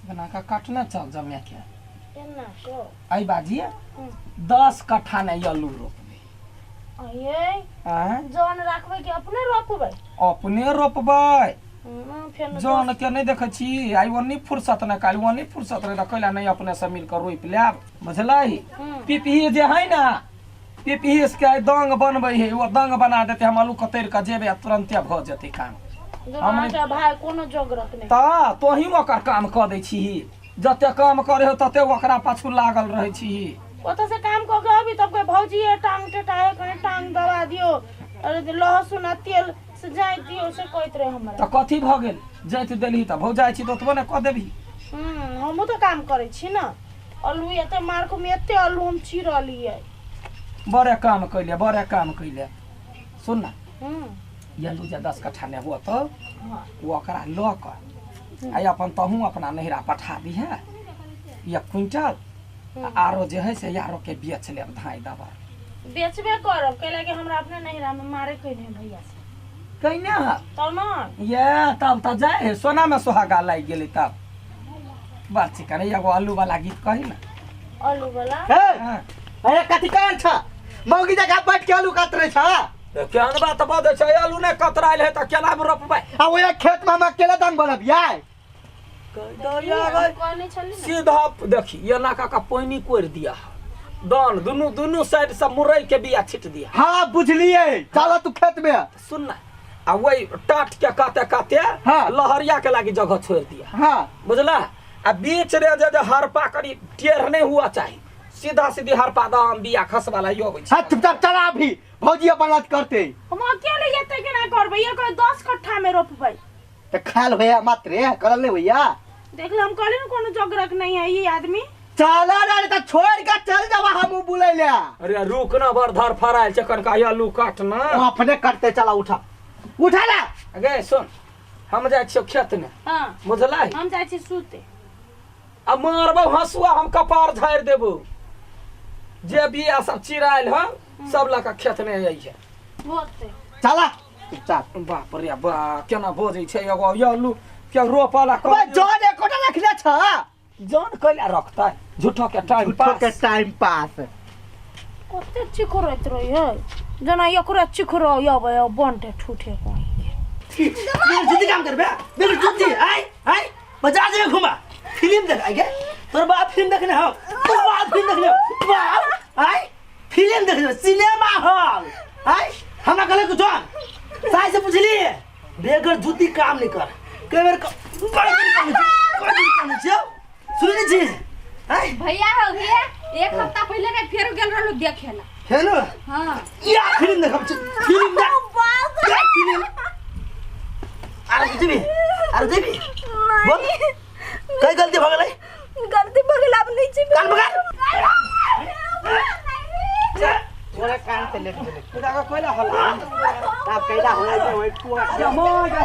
बना कऽ काटने चल जमे के केना को एहि बाजी 10 कट्ठा ने आलू रोपबै। ये आँय? जन राखबै कि अपने रोपबै? अपने रोपबै। फेर जन के नहि देखै छी, आइ ओन्नी फुर्सत नहि, काल्हि ओन्नी फुर्सत नहि, तऽ कैला नहि अपने सब मिल कऽ रोपि लेब, बुझलही? पिपही जे है ने, पिपही के आइ दंग बनबै है, ओ दंग बना देतै, हम आलू कतरि कऽ जेबै आ तुरन्ते भऽ जेतै काम। अहाँके भाय कोनो जोगरक नहि। तऽ तोही ओकर काम कऽ दै छीही, जते काम करे हो तते ओकरा पाछू लागल रहै छीही। ओतऽ से काम कऽ के अबी तब कहे भौजी ये टांग टेटा है, कने टांग दबा दियो, अरे लहसुन आ तेल से जाइत दियो, से कहैत रहे हमरा। तऽ कथी भऽ गेल जाइत देलही? तऽ भौजाइ छी तऽ ओतबो ने कऽ देबही। हमहूँ तऽ काम करै छी ने। आलू एते मार्को में एते आलू हम चीरलियै। बड़े काम कैले, बड़े काम कैले। सुन ना, ई आलू जे 10 कट्ठा ने हुआ तऽ ओ ओकरा लऽ कऽ आ अपन तहूँ अपना नैहरा पठा दिहे 1 क्विंटल, आरो जे है से यारो के बेच लेब धाइ दबर। बेचबे करब, कैला कि हमरा अपने नैहरा में मारे कैने भैया से। कैने है? तब न ये तब तऽ जाय है, सोना में सोहागा लागि गेलै तब। बड़ चिकन एगो आलू वाला गीत कही ना। आलू वाला? हे। हाँ। अरे कथी कहल छ? मौगी जगह बैठ के आलू कातरे छ? तऽ केहन बात बजै छै? आलू नहि कतरायल है तऽ केना रोपबै? आ ओए खेत में हम अकेले दाम बनबियै? कहने छली ने। सीधा देखी, एना कऽ कऽ पानि कोरि दिया, दान दुनू दुनू साइड से मुरई के बिया छिट दिया। हाँ बुझलिए, चल तू खेत में। सुन ना, आ वही टाट के काते काते लहरिया के लागी जगह छोड़ दिया। बुझला? आ बीच रे जे जे हरपा करी टेढ़ नहीं हुआ चाहिए, सीधा सीधी हरपा दाम बिया खसवा ला अबै छै। हाँ चुपचाप चला अभी, भौजी अपन बात करते। हम अकेले एते केना करबै? एक 10 कट्ठा में रोपबै। तो खाल भैया मात्र करल नहीं भैया। देख ले, हम कहली ना कोनो जोगरक नहीं है ये आदमी। चला ना रे, तो छोड़ के चल जावा, हम बुलै ले। अरे रुक ना, बड़ धर फरायल छै, कनका आलू काट ना। वो अपने करते, चला उठा उठा ला। अगे सुन, हम जाइ छियौ खेत में। बुझलै? हम जाइ छी सुते। आ मारबौ हंसुआ, हम कपार झाड़ि देबौ। जे बिया सब चिरायल हँ सब लऽ कऽ खेत में अइहे। होते। चला चुपचाप। बाप रे बा, केना बजै छै? एगो आलू के रोपला अबे जन एकोटा रखने छ? जन कैला रखतै? झूठो के टाइम झूठो के पास। Time pass. कते चिकरैत रही है, जेना एकरा चिकरो अबै बंटे ठूठे कहीं। मेरे जूती काम करबे, मेरे जूती आय आय बाजार जेबे घुमा फिल्म देख आइ गे। तोर बाप फिल्म देखने हो? तोर बाप फिल्म देखने हो? बाप आय फिल्म देखने सिनेमा हॉल आय। हमरा कहले कुछ साई से पुछली, बेगर जूती काम नहीं कर। कई बेर कई दिन कहने छी, कई दिन कहने छी, सुनै छी आय? भैया हो भैया, एक हफ्ता पहले ने फेर गेल रहलू देखे ला। है ना? हाँ। या फिल्म देखब छी, फिल्म देख, देख फिल्म। अरे जेबी, अरे जेबी, बोल कई गलती भ गेलै? गलती भ गेल, आब नहीं जेबी। कान पकड़। तोरा कान से लेट गेलै। बेटा के कोइला हल्ला। आब कैला होय छै ओइ कुआ। मर जा,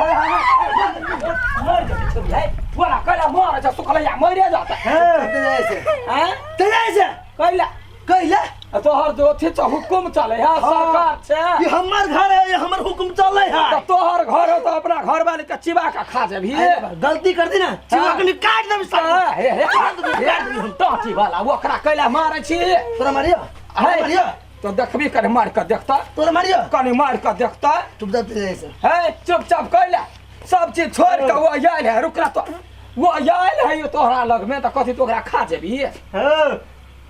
मर जा छोरी है, बोला कैला मर जा, सुखलैया मरे जाता चलते जाइ छै। हैं? चल जाइ छै। कैला? कैला? तोहर जो अथी छ हुकुम चले है, सरकार छै। ये हमर घर है, ये हमर हुकुम चले है। तऽ तोहर घर हो तऽ अपना घर वाली के चिबा के खा जेबही। अरे बा, गलती कर दी ना, चिबा के काट देब साला। हाँ, हे हे हे, टाटी वाला ओकरा कैला मारै छी? तोरा मारियो? हे। मारियो? तो देखबी कनि मारि कऽ देखता। तोरा मारियो? कनि मारि कऽ देखता। चुपचाप चलि जाइ छै। हे, चुपचाप कैला सब चीज छोड़ के वो आयल है? रुक तो, वो आयल है तोहरा लग में तऽ कथी तो ओकरा खा जेबही? हाँ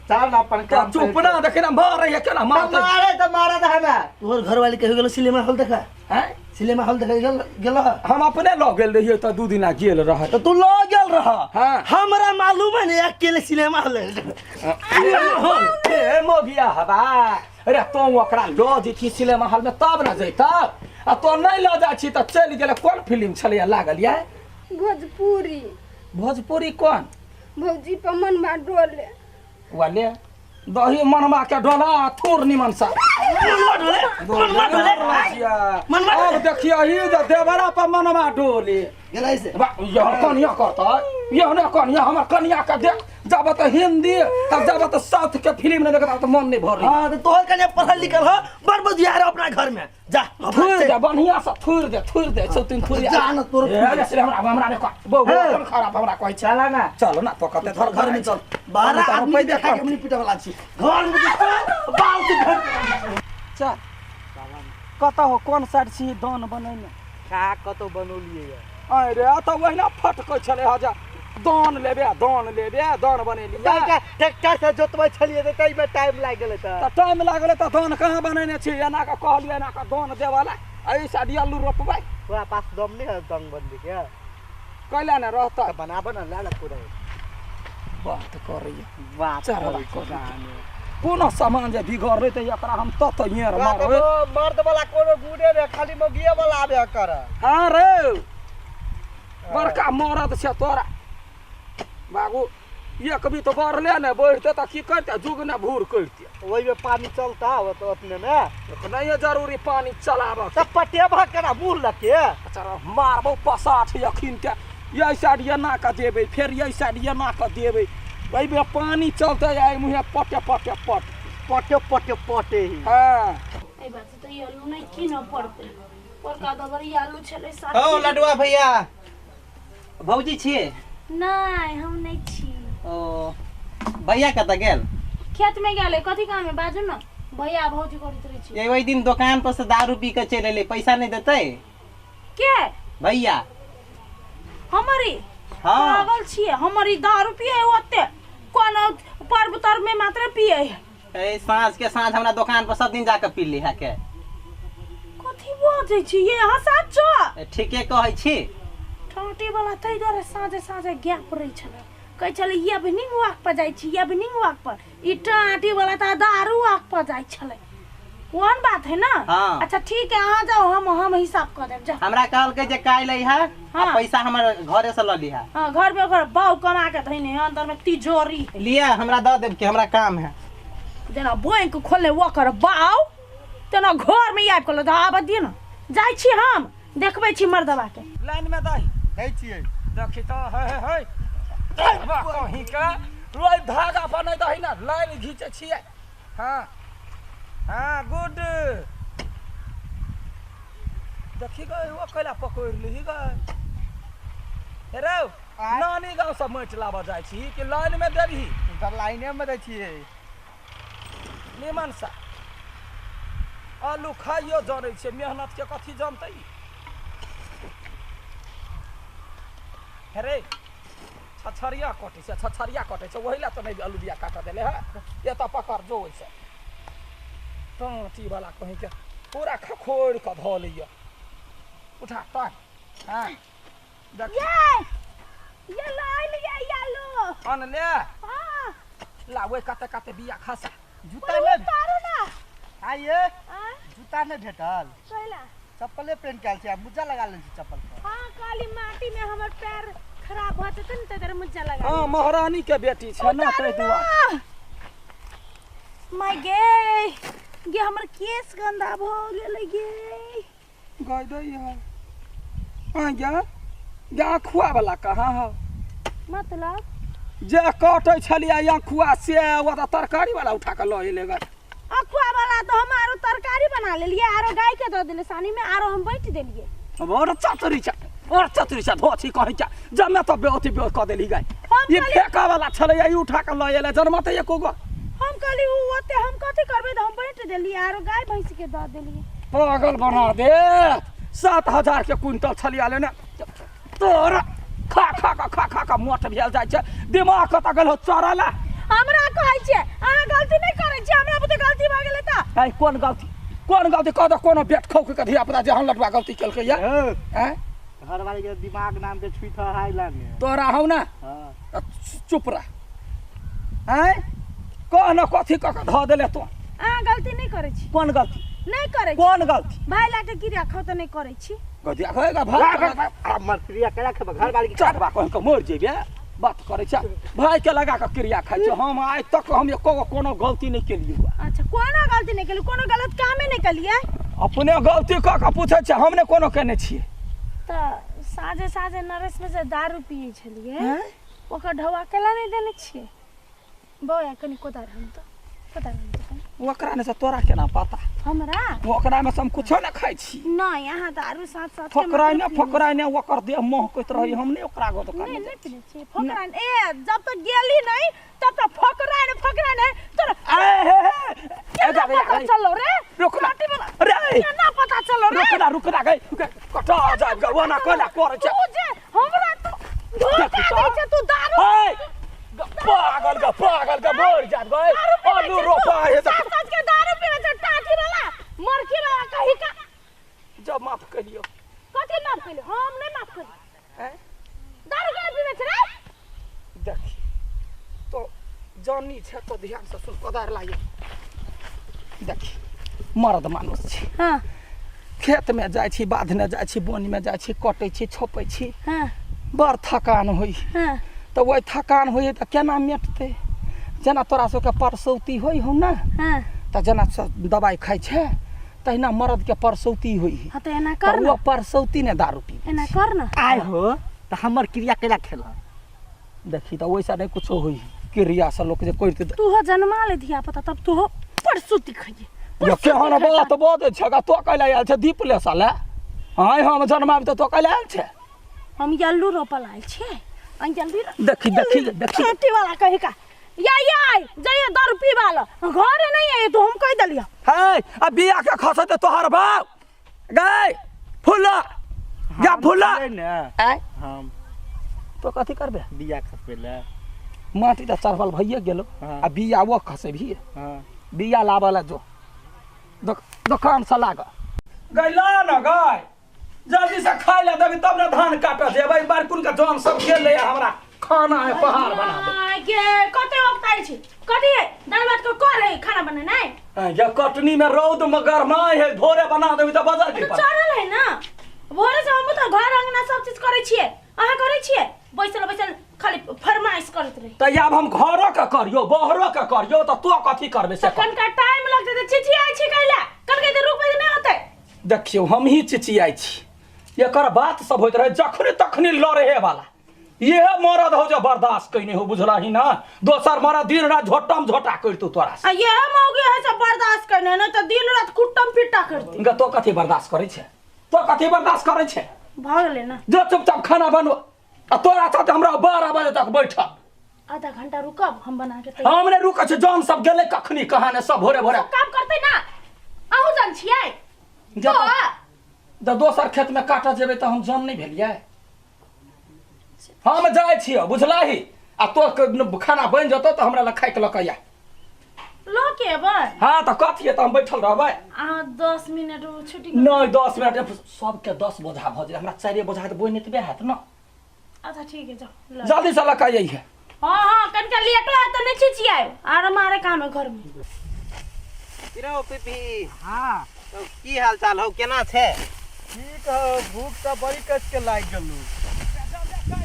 चल ना अपन तऽ काम। चुप ना, देखे ना मारै है केना मारतै। मारे तो मारे तो हमें। तोहर घर वाली कहियो गेलो सिनेमा हॉल देखा? हैं? सिनेमा हॉल देखा गेल गेल रह? हम अपने लऽ गेल रहियै तऽ 2 दिना गेल रहै। तो तू लऽ गेल रह? हाँ। हमरा मालूम है ने, अकेले सिनेमा हॉल, सिनेमा हॉल। ए मोगिया हवा, अरे तों ओकरा लऽ जेती सिनेमा हॉल में तब न जैता, आ तो नहीं लऽ जाइ छी तऽ चलि गेलै। कोन फिल्म छलैया लागल या? भोजपुरी। भोजपुरी कोन? भौजी पर मनवा डोले वाले। दही मनमा के डोला थोर निमन सा। मनवा डोले, मनवा डोले, मनवा अब डोले। देखियो ही जे देवरा पर मनमा डोले गेल ऐसे। बा, यह कनिया करतै, ये ने कनिया हमर कनिया के देख जाब त हिंदी तब जाब त साउथ के फिल्म नहीं देखता त मन नहीं भरे। हाँ तो तोहर कन्या पढ़ल लिखल हो, बड़ बुधियार हो अपना घर में। जा थुर दे बढ़िया से, थुर दे, थुर दे सौ तीन थुर। जा ना तोर। ए, अरे से हमरा हमरा ने कह बहु हे। अपन खराब हमरा कहै छै। चला ना। चल ना तो कते घर घर में चल, 12 हम तऽ आदमी पैदे देखा के कर। हमनी पीटे वाला छी घर में, तो चल बाल से घर। चल कतऽ हो, कोन साइड छी दान बनैने? का कतौ बनौलियै ये? अरे तऽ ओहिना फटकै छलै हँ जे दान लेबे, दान लेबे, दान बनेलियै। ट्रैक्टर से जोतबै छलियै तऽ ताहिमे टाइम लागि गेलै। तऽ तऽ टाइम लागलै तऽ दान कहाँ बनेने छी? एना कऽ कहलियै, एना कऽ दान देबऽ ला एहि साइड आलू रोपबै। तोरा पास दम नहि है दंग बनबै के? कैला ने रहतै? तऽ बनाबऽ ने, लए ले पूरा। बात करैया बात चढ़बा करै छै। करै कोनो सामान जे बिगड़लै तऽ एकरा हम तत येर तोरा तऽ मारबै। मर्द वाला कोनो गुणे नहि, खाली मौगिए वाला आबे कर। हाँ रे, बड़का मरद छै तोरा बाबू। एक भी तो बढ़ले ने, बढ़ते तऽ की करते? जुग ने भूर करते। ओहिमे पानी चलता हो तो अपने में नहीं जरूरी पानी चलाबऽ। तऽ पटेबा केना मुँह लगे? अच्छा मारबौ पसाठ अखिन के। यही साइड एना कऽ देबै, फेर यही साइड एना कऽ देबै, एहिमे पानी चलतै आ एहि मुँहे पटे पटे पट पटे पटे पटे ही। हँ। एहि बात से तऽ ई आलू नहि कीनऽ पड़तै, बड़का दबर ई आलू छलै साथ। हौ लडुआ भैया, भौजी छियै? नहि, हम नहि छी। ओ भैया कतऽ गेल? खेत में गेलै। कथी काम है, बाजू ने, भैया भौजी करैत रहै छी। ये ओहि दिन दोकान पर से दारू पी के चलि एलै, पैसा नहि देतै? के? भैया। हमर ई? हाँ। पागल छियै, हमर ई दारू पियै है ओते कोनो पर्व तर्व में मात्र पियै है। ए साँझ के साँझ हमरा दोकान पर सब दिन जाके पी ली है के। कथी बजै छी ये अहाँ साचो? ए, ठीके कहै छी। टाटी वाला ताहि दुआरे साँझे साँझे गैप रहै छलै, कहै छलै इवनिंग वॉक पर जाइ छी, इवनिंग वॉक पर। ई टाटी वाला तऽ दारू वॉक पर जाइ छलै, ओहन बात है ना? हाँ। अच्छा ठीक है, अहाँ जाओ, हम हिसाब कऽ देब, जाओ। हमरा कहलकै जे काल्हि अइहा आ हाँ। पैसा हमर घरे से लऽ लिहा। हाँ, घर में ओकर बाऊ कमा के धैने है, अंदर में तिजोरी है। लिया हमरा दऽ देब कि हमरा काम है। जेना बैंक खोलने ओकर बाऊ तेना घर में आबि कऽ आबऽ दियौ ने, जाइ छी हम, देखबै छी मर्दबा के। लाइन में दही। दै छियै। देखी तऽ हे हे हे कहीं के रोज धागा बनै दही ने, लाइन घीचै छियै। हाँ हाँ गुड। देखी गए ओ कैला पकड़ि लिही गए रौ? नानी गाँव से माटि लाबऽ जाइ छी कि लाइन में देबही? तऽ लाइने मे दै छियै। निमन सा आलू खाइयो जरै छै, मेहनत के कथी जनतै हे रे? छछरिया कटै छै, छछरिया कटै छै, ओहि लए तऽ नहि आलू बिया काटऽ देले है। एतऽ पकड़ जो, ओहिसँ टाँटी वाला कहीं के पूरा खखोरि कऽ धऽ लैए। उठा ताक। हाँ देख। ये ये लो लिए ये आलू। अनले? हाँ। ला ओहि काते काते बिया खसा। जूता नहि उतारू ना। आइए। आँ? जूता नहि भेटल? कैला? चप्पले पेन के आयल छी आ मुज्जा लगा लेने छी चप्पल पर। हाँ, काली माटी में हमर पैर खराब भऽ जेतै ने, ताहि दुआरे मुज्जा लगा। हाँ, महारानी के बेटी छै ने, ताहि दुआरे। माय गे गे, हमर केस गंदा भऽ गेलै गे। गाय दै है आ गे गे, अखुआ वाला कहाँ है? मतलब? जे कटै छलियै अखुआ से ओ तऽ तरकारी वाला उठा कऽ लऽ एलै गे। अखुआ वाला तऽ हम आरो तरकारी बना लेलियै, आरो गाय के दऽ देलियै सानी में, आरो हम बाँटि देलियै। बड़ चतुरी छै, बड़ चतुरी छै, धोछी कहै छै जमे तऽ बेअथी बे कऽ देली गाय। हम ई कहलियै- फेका वाला छलै, ई उठा कऽ लऽ एलै, जनमतै एको गो। हम कहली उ ओते हम कथी करबै, तऽ हम बाँटि देलियै आरो गाय भैंस के दऽ देलियै। पागल बना दे। 7,000 के क्विंटल छलिया लेने, तोरा खा खा कऽ खा खा कऽ मोट भेल जाइ छै, दिमाग कतऽ गेल हो चढ़ऽ ला? हमरा कहै छियै अहाँ गलती नहि करै छियै, हमरा बुते गलती भऽ गेलै तऽ। ऐ कोन गलती, कोन गलती कह दे, कोनो बेट खौक के धिया पुता जे हम लटवा गलती केलकै या? ऐं घरवाली के दिमाग नाम के छुई था हाई लाने। तोरा हौ ना। हाँ। चुप रह। ऐं कह न, कथी कऽ कऽ धऽ देले तू? अहाँ गलती नहि करै छी। कोन गलती? नहि करै छी। कोन गलती? भाय लए कऽ क्रिया खाउ तऽ नहि करै छी। गदिया खाएगा भाई? हमर क्रिया केना खेबै घरवाली के? चढ़बा कहि कऽ मरि जेबे, बात करै छै भाई के लगा कऽ क्रिया खाइ छै। हम आइ तक हम एको गो कोनो गलती नहि केलियै हुआ। अच्छा, कोनो गलती नहि केलियै, कोनो गलत कामे नहि केलियै? अपने गलती कऽ कऽ पूछै छै, हम नहि कोनो केने छियै। तऽ साँझे साँझे नरेश में से दारू पियै छलियै? ओकर ढौआ केला नहि देने छियै बौआ कनि कोदारि हम तऽ कोदारि हम तऽ कनि ओकरा ने से तोरा केना पता हमरा ओकरा में से हम कुछो ने खाइ छी नहि अहाँ तऽ आरो साथ साथ के फकराइ ने मतलब पीने फकराइ ने ओकर देह महकैत रहै हम नहि ओकरा गो दोकान नहि नहि पीने छियै फकरा ए जब तक गेली नहि तब तक फकरा ने फकरा ने तोरा ए हे हे ए केना जा गे, पता जा गे। चलो रे रुक ना लाठी वाला रे केना पता चलो रे रुक ना रुक ना गई कटा जाब गे ओना कोना करे छै तू जे हमरा तू धोखा दै छै तू दारू हे पागल गे पागल गे मर जाब गे दारू पीबै आलू छै तू। रोपा हे सात सात के दारू पीबै छै टाटी वाला मरकी वाला कही का जब माफ करियो कथी माफ कइले हम नहि माफ करी हैं दारू केना पीबै छै रे देखी तो जानी छै तो ध्यान से सुन कोदार लागे देखी मर्द मानुस छी हां खेत में जाइ छी बाध में जाइ छी बोन में जाइ छी कटै छी छोपै छी हां बड़ थकान होइ हां तऽ ओहि थकान होइ तऽ केना मेटतै जेना तोरा सबके परसौती होइ हौ ने हां तऽ जेना दबाइ खाइ छै तहिना मर्दके परसौती होइ है हां तऽ एना तऽ कर ओ ना परसौती ने दारू पी एना कर ना आय हो तऽ हमर क्रिया केला खेल देखी तऽ ओहिसँ नहि कुछो होइ क्रिया से लोक जे करते तू हो जन्मा ले धिया पुता तब तू हो परसुती खइए ये केहन बात बजै छै गा तो कैला आयल छै दीप ले साले आय हम जन्माबी तऽ तो कैला आयल छै हम यल्लू रोपल आयल छियै आ जल्दी देखी देखी देखी खेती वाला कही का या या जाइए दारू पी वाला घरे नहीं है तो हम कह दलिया है आ बिया के खसते तोहर बाप गए फुला गा फुला ने आय हम तो कथी करबे बिया खसबै ले माटी तऽ चढ़ल भइए गेलो हाँ। आ बिया वो खसेबही हाँ बिया लाबऽ ला जो दोकान से लाग गैला न गय जल्दी से खाय ला देबी तब ने धान काटऽ जेबै बार कुन के जन सब गेलै हमरा खाना है पहाड़ बना दे गे कते वक्त आयल छी कथी है दाल भात के कर है खाना बनेनाइ ये कटनी में रौद में गरमाय है भोरे बना देबी तऽ बजर की तो पड़त चढ़ल है ना भोरे से हम तऽ घर अंगना सब चीज करै छियै अहाँ करै छियै बैसल बैसल खाली फरमाइश करैत रही तऽ आब हम घरो के करियो बहरो के करियो तऽ तू कथी करबे से कह। कनका टाइम लगतै तऽ चिचियाइ छी कैला कनका तऽ रुकबै तऽ नहि होतै देखियौ हमही चिचियाइ छी एकर बात सब होइत रहे जखने तखने लड़े वाला इहे मरद हो जो बर्दाश्त कैने हो बुझलही ना दोसर मरद दिन रात झोटम झोटा करतौ तोरा से आ यह मौगी है सब बर्दाश्त करने नहीं तऽ दिन रात कुट्टम पिट्टा करती इनका तो कथी बर्दाश्त करै छै तो कथी बर्दाश्त करै छै भऽ गेलै ना जो चुपचाप खाना बनबो आ तोरा साथ हमरा 12 बजे तक बैठल आधा घंटा रुकब हम बना के तैयार हम नहि रुकै छी जन सब गेलै कखनी कहाँ ने सब भोरे भोरे सब काम करतै ना अहूँ जान छियै जब तो जब दोसर खेत में काटऽ जेबै तऽ हम जन नहि भेलियै हम जाइ छियै बुझलही आ तो खाना बनि जेतौ तऽ हमरा लग खाइके लऽ कऽ आ लऽ के एबै हाँ तऽ कथी है तऽ हम बैठल रहबै अहाँ 10 मिनट छुट्टी नहि 10 मिनट सबके 10 बोझा भऽ जेतै हमरा 4 बोझा तऽ बोनि एतबे हैत ने अच्छा ठीक है जाओ ल। जल्दी से लऽ कऽ अइहे हाँ हाँ कनिका लेटो है तो नहीं चिचियाए आर हमारे काम है घर में रौ पीपी हाँ तो की हाल चाल हौ केना छै ठीक हो भूख तऽ बड़ी कस के लागि गेलू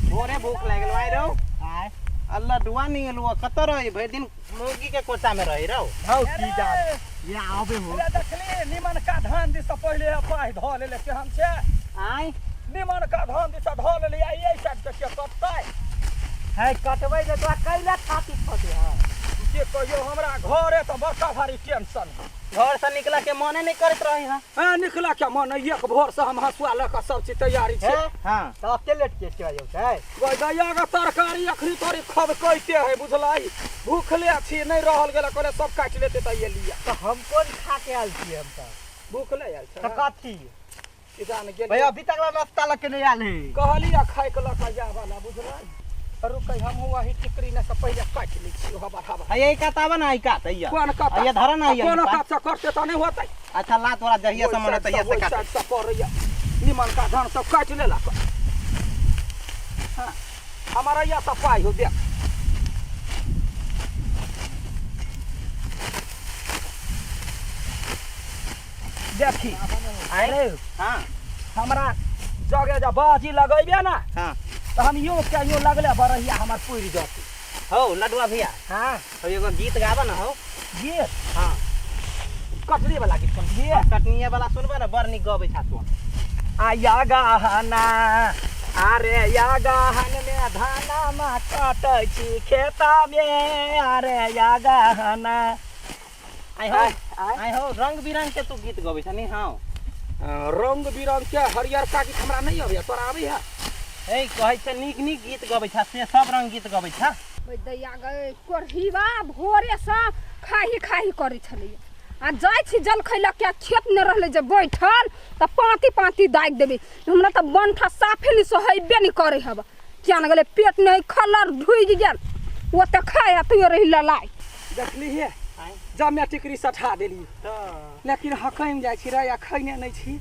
भोरे भूख लागि गेल आइ रौ आय अल्लाह डुआ नहीं एलू कतऽ रही भरि दिन मौगी के कोचा में रही रौ हौ की जा ये आबे हो अरे देखली निमन का धान दिस पहिले पाहि धऽ लेले केहन छै आय निमन का धान दिस धऽ लेले आ एहि साइड से के कटतै है कटबै जे तोरा कैला छाती फटे है के कहियो हमरा घरे तऽ बड़का भारी टेंशन है घर से निकला के मने नहीं करत रही हां हाँ निकला के मन एक भोर से हम हंसुआ लऽ कऽ सब चीज तैयारी छै हे हां तऽ अते लेट के के जाउ छै गई दैया के तरकारी अखनी तोरी खदकैते है बुझलाई भूखले छी नहीं रहल गेल कहले सब काटि लेते तऽ एलियै तऽ हम कोन खा के आयल छियै हम तऽ भूखले आयल तऽ छै कथी किसान गेल भैया अभी तक ला नाश्ता लऽ के नहीं आयल है कहली आ खाय के लऽ कऽ जाय वाला बुझलाई रुकै हम वही टिकरी ने से पहिले काटि लै छी हवा हवा आ यही कात आबे ना ई कात हैया कोन कात हैया धर ना हैया कोन ई पात। कात से करते तऽ नहीं होतै अच्छा ला तोरा जहिया से मन तहिया से काट साइड से करैया निमन का धान सब काटि लेलक हाँ हमारा यह सब पाइ हो देख देखी अरे हां हमरा जगह जब बाजी लगेबे ना हां तऽ हम यूं के यूं लगले बरहिया हमर पुरि जतै हौ लडुआ भैया हाँ हौ एगो गीत गाबऽ ना हौ गीत हां कटरी वाला गीत कोन गीत कटनिया वाला सुनबे ना बड़ नीक गबै छा तू आया गहना अरे या गहन में धानमा कटै छी खेता में, अरे या गहन। आइ हो, आइ हो, रंग बिरंग के तू गीत गबै छ नि? हँ, रंग बिरंग के हरियरका गीत हमरा नहि अबैया, तोरा अबैया? ए कहै छै नीक नीक गीत गबै छ, से सब रंग गीत गबै छ। दैया गए कोढ़ीबा भोरेसँ खाही खाही करै छलैया आ जाइ छी जलखै लऽ के, खेत नहि रहलै जे बैठल तऽ पाँति पाँति दागि देबै। हमरा तऽ बंठा साफे नहि सोहेबे नहि करै हब, किया ने गेलै पेट नहि खलर ढुकि गेल, ओते खाय आ तैयो रही ललाइ। देखली हे, जमे टिकरी सठा देली, लेकिन हकैम जाइ छी रे, आ खैने नहि छी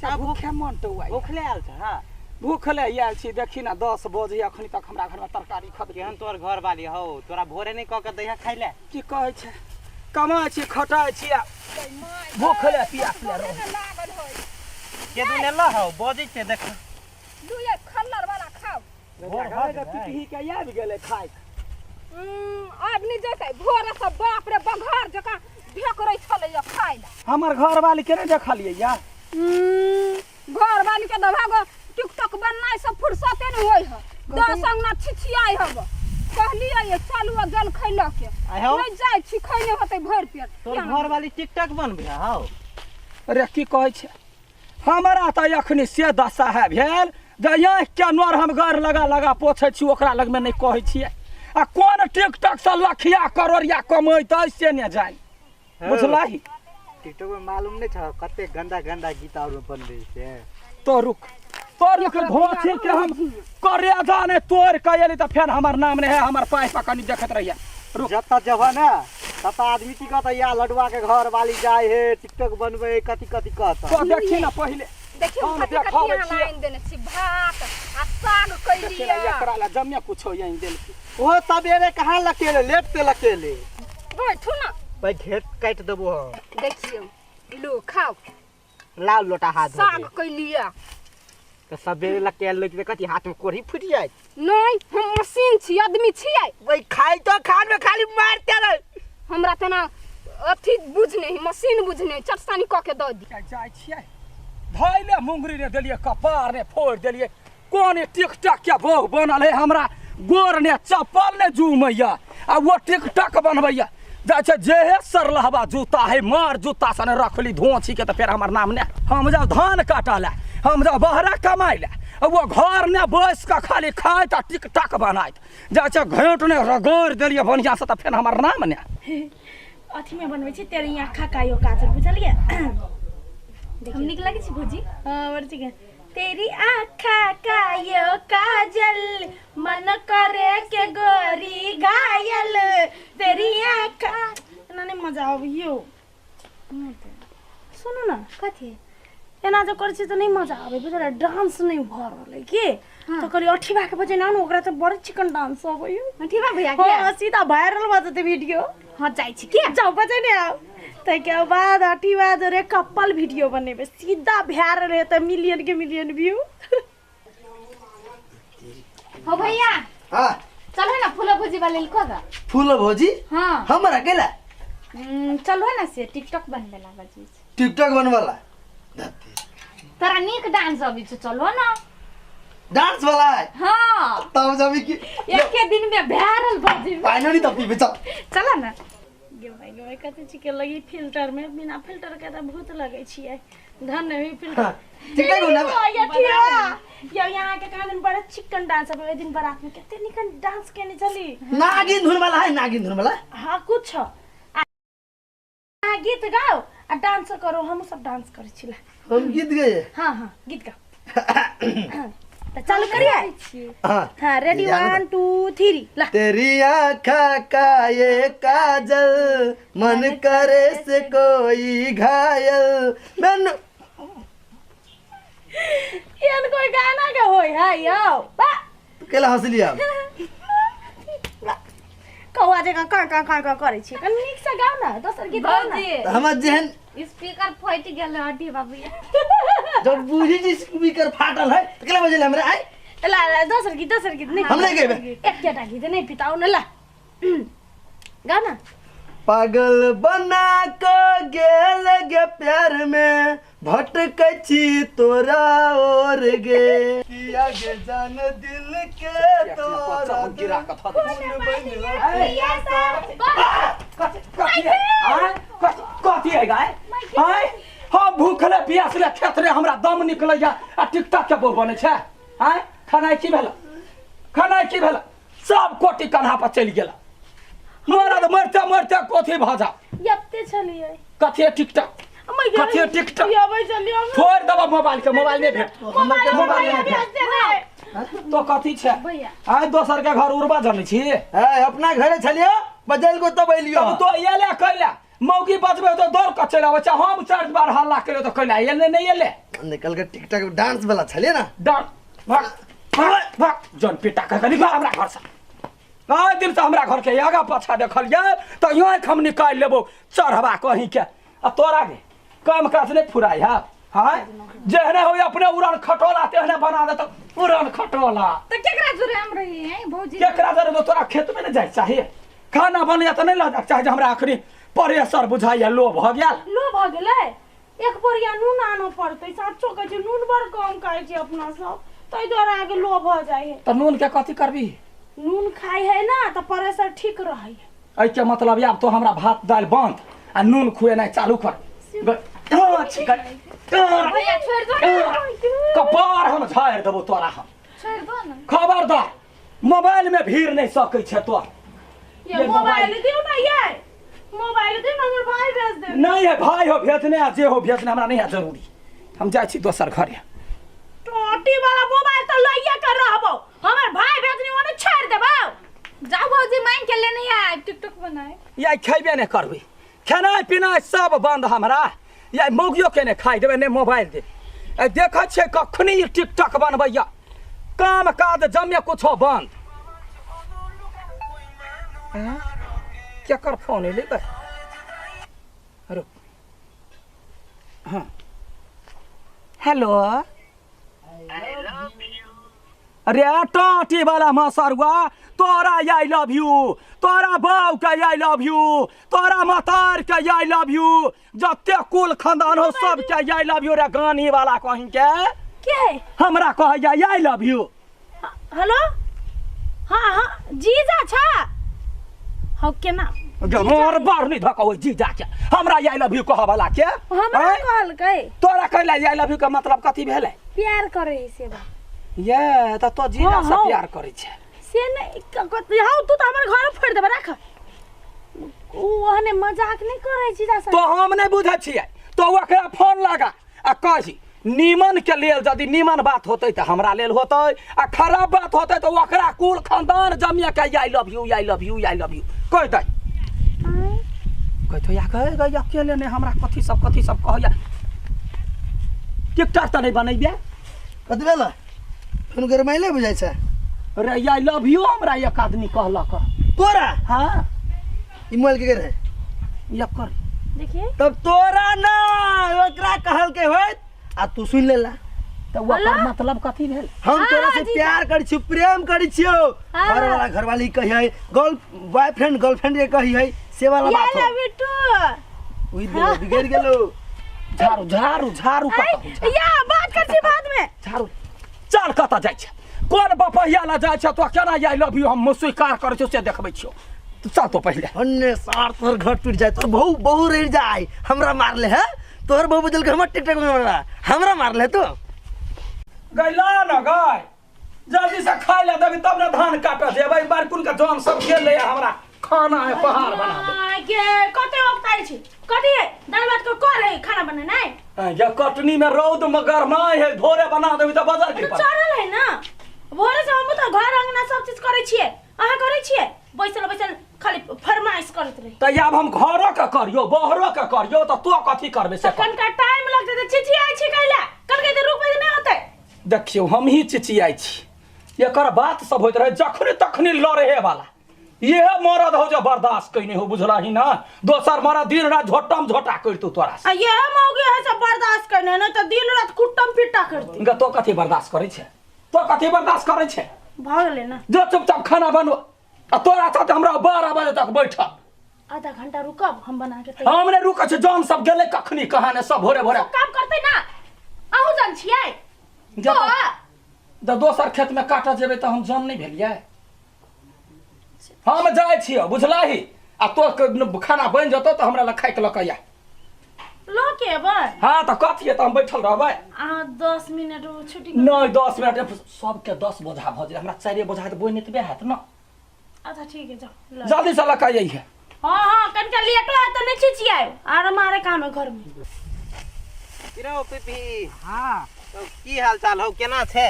से भूखे मन टौआइ। भूखले आयल छ? हँ, भूखले आयल छी। देखी ना, 10 बजे अखनी तक हमरा घरमे तरकारी खत। केहन तोहर घर वाली हौ, तोरा भोरे नहि कऽ के दैहा खाइ ले? की कहै छै, कमाइ छी खटाइ छी आ भूखले पियासले रहै। लागल होय के दुने ल हौ, बजै छै देख। लुए खल्लर वाला खाओ। भोर भऽ गेलै। पिपही के आबि गेलै खाइक। आब नहि जेतै, भोरे से बाप रे बघार जकाँ ढेकरै छलैया खाइ लए। हमर घरवाली के नहि देखलियै या? घर वाली के दभागो टिकटॉक बननाइ सब फुर्सते नहीं होय है, 10 अंगना छिछियाइ हब। कहलियै ये चलू आ जल खै लऽ के। आइ हौ। नहि जाइ छी, खैने होतै भरि पेट। तोर घर वाली टिकटॉक बनबै हौ? अरे की कहै छै, हमरा तऽ अखनी से दशा है भेल जे आँखिके नोर हम गर लगा लगा पोछै छी, ओकरा लगमे नहि कहै छियै। आ कोन टिकटॉक से लखिया करोड़िया कमैतै से ने जानि, बुझलही? टिकटॉक में मालूम नहीं छ कते गंदा गंदा गीत और बनबे छै। तो रुक, तो रुक, घोची के हम करेजा ने तोड़ के एली तऽ फेर हमर नाम नहीं है, हमर पाइ पर कनी देखैत रहिए, रुक। जतऽ जबह ने ततऽ आदमी की कहता, या लडुआ के घर वाली जाय हे टिकटॉक बनबे, कथी कथी कहता। तो देखी ना पहिले। देखियौ हम कथी कथी देखाबै अहाँ छियै। आनि देने छी, भात आ साग देखी ना, कैलियै। एकरा ला जमे कुछो आनि देलकी। ओ सवेरे कहाँ लकेले, लेट से लकेले। बैठू ना। भाई घेट काटि देबो हम। देखियौ लू खाओ। लाउ लोटा हाथ धो साग दे। कैलियै। तऽ सवेरे लकेल लग कथी हाथ में कोढ़ी फूटि जाय? नहीं, हम मशीन छी, आदमी छियै? वही खाइ तो खान में खाली मारते रहे। हमरा तेना अथी बुझने ही मशीन बुझने चटसानी कऽ के दऽ दी। जाइ छियै धैले मुंगरी ने देलियै, कपार ने फोड़ि देलियै। कोन टिकटक के भोग बनल है, हमरा गोर ने चप्पल ने जुमैया आ वो टिकटक बनबैया। जाइ छै जेहे सरलहबा जूता है, मार जूता सने रखली धोची के, तऽ फेर हमर नाम ने। हम जाउ धान काटऽ लए, हम जाउ बहरा कमाइ लए, आ वो घर ने बैस कऽ खाली खाइत आ टिकटक बनाइत। जाइ छै घेंट ने रगड़ि देलियै बढ़िआँसँ, तऽ फेर हमर नाम ने। अथी में बनबै छी तेरी आँखा का यो काजल, बुझलियै? हम नीक लगै छी भौजी? हाँ, बड़ ठीक है। तेरी आँखा का यो काजल मन करे के गोरी घायल, तेरी आँखा। एना नहि मजा अबैयो। सुनू ने। कथी? एना जे करै छी तऽ नहि मजा आबै, बुझलियै? डांस नहि भऽ रहल अइ की तऽ कहलियै अठीबा के बजेने आउ ने, ओकरा तऽ बड़ चिकन डांस अबैया। अठीबा भैया के? हाँ, सीधा वायरल भऽ जेतै वीडियो। हाँ, जाइ छी के। जाउ बजेने आउ, ताहिके बाद अठीबा जोरे कपल वीडियो बनेबै, सीधा वायरल हेतै, मिलियन के मिलियन व्यू। हो भैया। हाँ। चलो ना फूलो भुजी वाले लिखो गा। फूलो भौजी? हाँ। हमरा अकेला? चलो ना से टिकटॉक बनबे ला बजी। टिकटॉक बनवाला? तोरा नीक डांस अबै छौ, चलो ना। डांस वाला है? हाँ। तब जब की एके दिन में वायरल भऽ जेबै। फाइनली तब पीबे चल। चलो ना। गे भाई, गे भाई, कते चिकन लगी फिल्टर में, बिना फिल्टर के तऽ भूत लगै छियै। धन नहीं फिल्टर। हाँ, टिकटॉक बनाबे। ये ठीक है। यो यहाँ के कहाँ दिन बड़ा चिकन डांस अब ओहि दिन बारात में कते निकन डांस केने छली। नागिन धुन वाला है, नागिन धुन वाला? हाँ, कुछ अहाँ गीत गाओ आ डांस करो, हम सब डांस करै छी ला। हम गीत गए? हाँ हाँ, गीत गाओ तऽ चालू करिए। हाँ। हाँ, रेडी? जाने दो। 1 2 3 ला। तेरी आँखा का ये काजल मन करे से कोई घायल मैंने एहन कोई गाना के होय है यौ बा। केला हंसली आप? कौआ जकाँ काँ काँ काँ काँ करै छी, कनि नीकसँ गाउ ने, दोसर गीत गाउ ने। भौजी। तऽ हमर जेहन स्पीकर फटि गेल अठीबा भैया। जब बूझी जी स्पीकर फाटल है तऽ केला बजेले हमरा आइ? ला ला, दोसर गीत, दोसर गीत नहीं। हम नहीं गेबै। एकेटा गीत नहि पिताउ ने, ला गाउ ने। पागल बना क गेल गे प्यार में भटकै छी तोरा और गे किया गे जान दिल के तोरा गिरा कऽ धऽ देबै। खून बनि कथी कथी है आँय? कथी कथी है गाय आँय हम भूखले प्यासले खेत रे हमरा दम निकलैया आ टिकटॉक के बहु बनै छै आँय खेनाइ की भेल खेनाइ की भेल सब कोटी कन्हा पर चलि गेल मरद मरते मरते कथी भऽ जा यत्ते छलियै कथी है टिकटॉक कथी है टिकटॉक अबै छलियै छोड़ देबो मोबाइल के मोबाइल नहि भेट मोबाइल नहि भेट तो कथी छै आइ दोसर के घर उड़बा जनै छी है अपना घरे छलियो बदल को तब एलियो तब तो एले कैला मौगी बजबे तो दौड़ के चलि आबै छै हम चारि बार हल्ला करियो तऽ कैला एले नहि एले निकल के टिकटॉक डांस वाला छलिए ना डर भाग भाग भाग जन पिटा के कनी भाग हमरा घर से आइ दिन से हमरा घर के आगा पाछा देखलियै तऽ आँखि हम निकालि लेबो चढ़बा कहीं के आ तोरा के काम काज नहि फुराइ है हाँ जेहने हो अपने उड़न खटोला तेहने बना देतो उड़न खटोला तऽ केकरा जोरे हम रही हैं भौजी केकरा जरे तो तोरा खेत में नहीं जाए चाहिए खाना बन तऽ नहि लऽ जाके चाही जे हमरा अखनी प्रेशर बुझाइया लो भऽ गेल लो भऽ गेलै एक बोरिया नून आनऽ पड़तै साचो कहै छै नून बड़ कम खाइ छै अपना सब ताहि दुआरे अहाँके लो भऽ जाइ है तऽ नून के कथी करबी नून खाइ है ना तऽ प्रेशर ठीक रहै है एहिके मतलब आब तो हमरा भात दालि बंद आ नून खुएनाइ चालू कर भैया छोड़ दो ना कपार हम झाड़ि देबो तोरा हम छोड़ दो ना खबरदार मोबाइल में भीड़ नहीं सकै छै तोर ये ये मोबाइल दियौ ना ये मोबाइल दियौ ना हमर भाई भेज दे नहीं है भाई हो भेजने आ जे हो भेजने हमरा नहीं है जरूरी हम जाइ छी दोसर घरे टोटी वाला मोबाइल तो लइया के रहबो हमर भाई भेजने ओने छोड़ देबो जाओ भौजी मांग के लेने आए टिकटॉक बनाए या खेबे नहीं करबै खेनाइ पिनाइ सब बंद हमरा या मौगियो के नहि खाइ देबै नहि मोबाइल देबै देखै छियै कखनी ई टिकटॉक बनबैया काम काज जमे कुछो बंद आँय? केकर फोन एलै बे रुक हाँ हेलो अरे टाटी वाला मसरुआ तोरा I love you तोरा बाऊ के I love you तोरा मतार के I love you जते कुल खानदान हो सब के I love you रे गानी वाला कहीं के के है हमरा कहैया I love you hello हाँ हाँ जीजा छा हौ केना मोर बार नहीं धका ओइ जीजा के हमरा I love you कहऽ वाला के हमरा आँय? कहलकै तोरा कहला I love you के मतलब कथी भेलै प्यार करे है से बात ये तऽ तो जीजा हाँ, से हाँ। प्यार करै छै से नहीं हौ तू तऽ हमर घर फोड़ि देबे राख उ ओहने मजाक नहीं करे जीजा से तो हम नहीं बुझै छियै तो ओकरा फोन लगा आ कही नीमन के लेल यदि नीमन बात होतै तऽ हमरा लेल होतै आ खराब बात होतै तऽ ओकरा कुल खानदान जमिया के I love you I love you I love you कहि दै कहतो या कहे गई अकेले नहीं हमरा कथी सब कहैया टिकटॉक तऽ नहीं बनैबे कथी भेल फोन गरमाइले बुझाइ छै अरे I love you हमरा एक आदमी कहलक तोरा हाँ ई मोबाइल के रहे एकर देखिए तब तोरा ना ओकरा कहलकै होइत आ तू सुनि लेला तऽ ओकर मतलब कथी भेल हम तोरा से प्यार करै छियौ प्रेम करै छियौ घर वाला घरवाली कहियै गर्ल बॉयफ्रेंड गर्लफ्रेंड के कहियै से वाला ये बात हो लव you two उई देलो बिगड़ गेलो झाड़ू झाड़ू झाड़ू कतऽ या बात कर छी बाद में झाड़ू चल कतऽ जाइ छै कोन बपहिया लऽ जाइ छै तो केना I love you हम स्वीकार करै छियौ से देखबै छियौ तू चल तो पहिले अन्ने सार तोहर घर टूट जाए तोहर बहु बहु रह जाए हमरा मारले है तोहर बहु बदल के हमर टिकटॉक में मारला हमरा मारले तो गैला न गाय जल्दी से खाइ लए देबी तब ने धान काटऽ जेबै बारकुन के जन सब गेल रहै हमरा खाना है पहाड़ बना दे आय के कते वक्त आयल छी कथी है दाल भात के कर है खाना बनेनाइ ये कटनी में रौद में गरमाय है भोरे बना देबी तऽ बजर की तो चढ़ल है ना भोरे से हमहूँ तऽ घर अंगना सब चीज करै छियै अहाँ करै छियै बैसल बैसल खाली फरमाइश करैत रही तऽ आब हम घरो के करियो बहरो के करियो तऽ तू कथी करबे से कह। कनका टाइम लगतै तऽ चिचियाइ छी कैला कनका देर रुकबै तऽ नहि होतै देखियौ हमही चिचियाइ छी एकर बात सब होइत रहै जखनी तखनी लड़े वाला इहे मरद हो जे बर्दाश्त कैने हो बुझलही ना दोसर मरद दिन रात झोटम झोटा करितौ तोरा से आ यह मौगी है सब बर्दाश्त करने नहीं तो दिन रात कुट्टम पिट्टा करती इनका तो कथी बर्दाश्त करै छै तो कथी बर्दाश्त करै छै भऽ गेलै ना जो चुपचाप खाना बनबो आ तोरा साथ हमरा 12 बजे तक बैठल आधा घंटा रुकब हम बना के तैयार हम नहि रुकै छी जन सब गेलै कखनी कहाँ ने सब भोरे भोरे सब काम करतै ना अहूँ जन छियै जब तो तऽ दोसर खेतमे काटऽ जेबै तऽ हम जन नहि भेलियै हम जाइ छियै बुझलही आ तोर खाना बनि जेतौ तऽ हमरा लग खाइके लऽ कऽ आ लऽ के एबै हाँ तऽ कथी तऽ हम बैठल रहबै अहाँ 10 मिनट छुट्टी नहि, 10 मिनट सबके 10 बोझा भऽ जेतै, हमरा चारिए बोझा तऽ बोनि एतबे हैत ने। अच्छा, ठीक है, जाओ लऽ। जल्दी से लऽ कऽ अइहे। हाँ, कनिका लेटो है तऽ नहि चिचियायो, आराम आरे काम है घर में। की रौ पीपी? हाँ। तो की हाल चाल हौ, केना छै?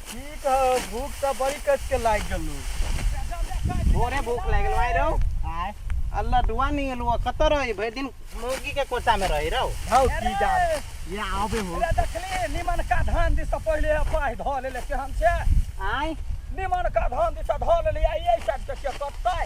ठीक हो, भूख तऽ बड़ी कस के लागि गेलू। भोरे भूख लागि गेल आइ रौ? आय। अल्लाह डुआ नहीं एलू, कतऽ रही? भरि दिन मौगी के कोचा में रही रौ। हौ, की जान ये आबे हो। अरे देखली, निमन का धान दिस पहिले पाइ धऽ लेले, केहन छै? आय। निमन का धान दिस धऽ लेले, आ एहि साइड से के कटतै?